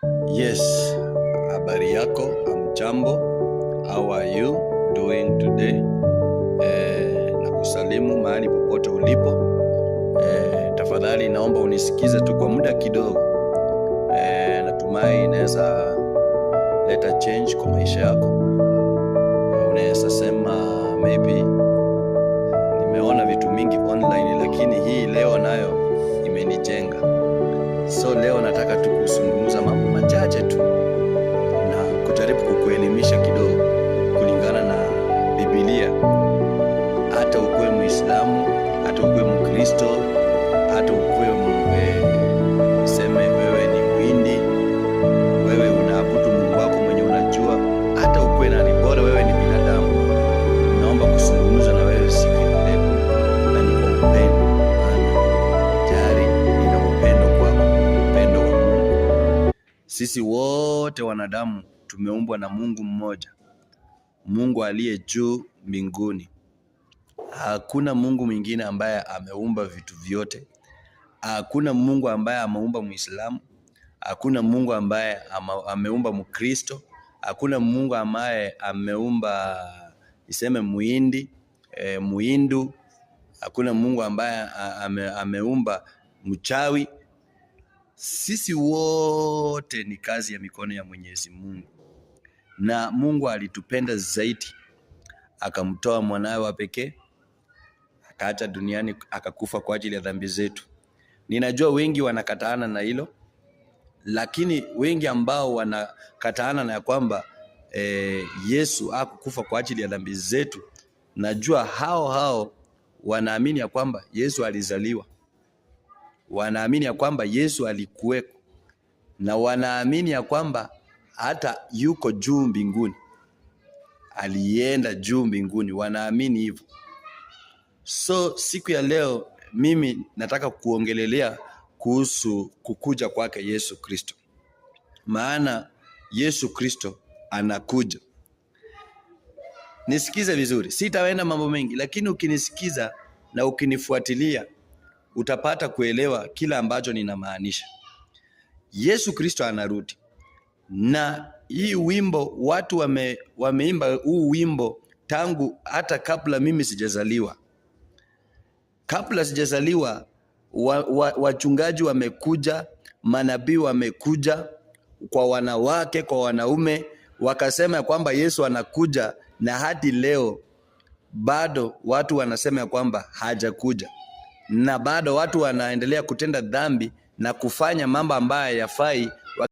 Yes, habari yako, hamjambo, how are you doing today? Nakusalimu mahali popote ulipo. Tafadhali naomba unisikize tu kwa muda kidogo. Natumai inaweza leta change kwa maisha yako. Unaweza sema maybe nimeona vitu mingi online, lakini hii leo nayo imenijenga. So leo nataka tu kuzungumza mambo machache tu na kujaribu kukuelimisha kidogo kulingana na Biblia. Hata ukuwe Muislamu, hata ukuwe Mkristo, hata ukuwe seme wewe ni Muhindi, wewe unaabudu Mungu wako mwenye unajua, hata ukuwe nani, bora wewe ni binadamu. Naomba kuzungumza na wewe siku ya leo, na ni kwa upendo, maana tayari nina upendo kwako, upendo wa Mungu. Sisi wote wanadamu tumeumbwa na Mungu mmoja, Mungu aliye juu mbinguni. Hakuna Mungu mwingine ambaye ameumba vitu vyote. Hakuna Mungu ambaye ameumba Muislamu. Hakuna Mungu ambaye ameumba Mkristo. Hakuna Mungu ambaye ameumba niseme Muhindi, Muhindu. Hakuna Mungu ambaye ameumba mchawi. Sisi wote ni kazi ya mikono ya Mwenyezi Mungu, na Mungu alitupenda zaidi, akamtoa mwanawe wa pekee, akaacha duniani, akakufa kwa ajili ya dhambi zetu. Ninajua wengi wanakataana na hilo, lakini wengi ambao wanakataana na ya kwamba Yesu hakukufa kwa ajili ya dhambi zetu, najua hao hao wanaamini ya kwamba Yesu alizaliwa, wanaamini ya kwamba Yesu alikuweko, na wanaamini ya kwamba hata yuko juu mbinguni, alienda juu mbinguni, wanaamini hivyo. So siku ya leo mimi nataka kuongelelea kuhusu kukuja kwake Yesu Kristo, maana Yesu Kristo anakuja. Nisikize vizuri, sitaenda mambo mengi, lakini ukinisikiza na ukinifuatilia utapata kuelewa kila ambacho ninamaanisha. Yesu Kristo anarudi, na hii wimbo watu wameimba huu wimbo tangu hata kabla mimi sijazaliwa. Kabla sijazaliwa wachungaji wamekuja, manabii wamekuja, kwa wanawake, kwa wanaume, wakasema kwamba Yesu anakuja, na hadi leo bado watu wanasema ya kwamba hajakuja, na bado watu wanaendelea kutenda dhambi na kufanya mambo ambayo hayafai,